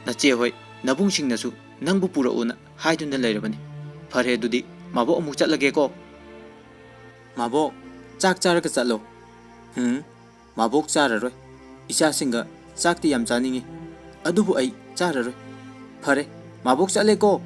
ꯅꯆꯦ ꯍꯣꯏ, ꯅꯕꯨꯡꯁꯤꯡꯅꯁꯨ ꯅꯪꯕꯨ ꯄꯨꯔꯛꯎꯅ ꯍꯥꯏꯗꯨꯅ ꯂꯩꯔꯕꯅꯤ꯫ ꯐꯔꯦ, ꯑꯗꯨꯗꯤ ꯃꯥꯕꯣꯛ ꯑꯃꯨꯛ ꯆꯠꯂꯒꯦꯀꯣ꯫" "ꯃꯥꯕꯣꯛ, ꯆꯥꯛ ꯆꯥꯔꯒ ꯆꯠꯂꯣ꯫" "ꯎꯝ, ꯃꯥꯕꯣꯛ ꯆꯥꯔꯔꯣꯏ꯫ ꯏꯆꯥꯁꯤꯡꯒ ꯆꯥꯛꯇꯤ ꯌꯥꯝ ꯆꯥꯅꯤꯡꯉꯤ, ꯑꯗꯨꯕꯨ ꯑꯩ ꯆꯥꯔꯔꯣꯏ꯫ ꯐꯔꯦ, ꯃꯥꯕꯣꯛ ꯆꯠꯂꯦꯀꯣ꯫"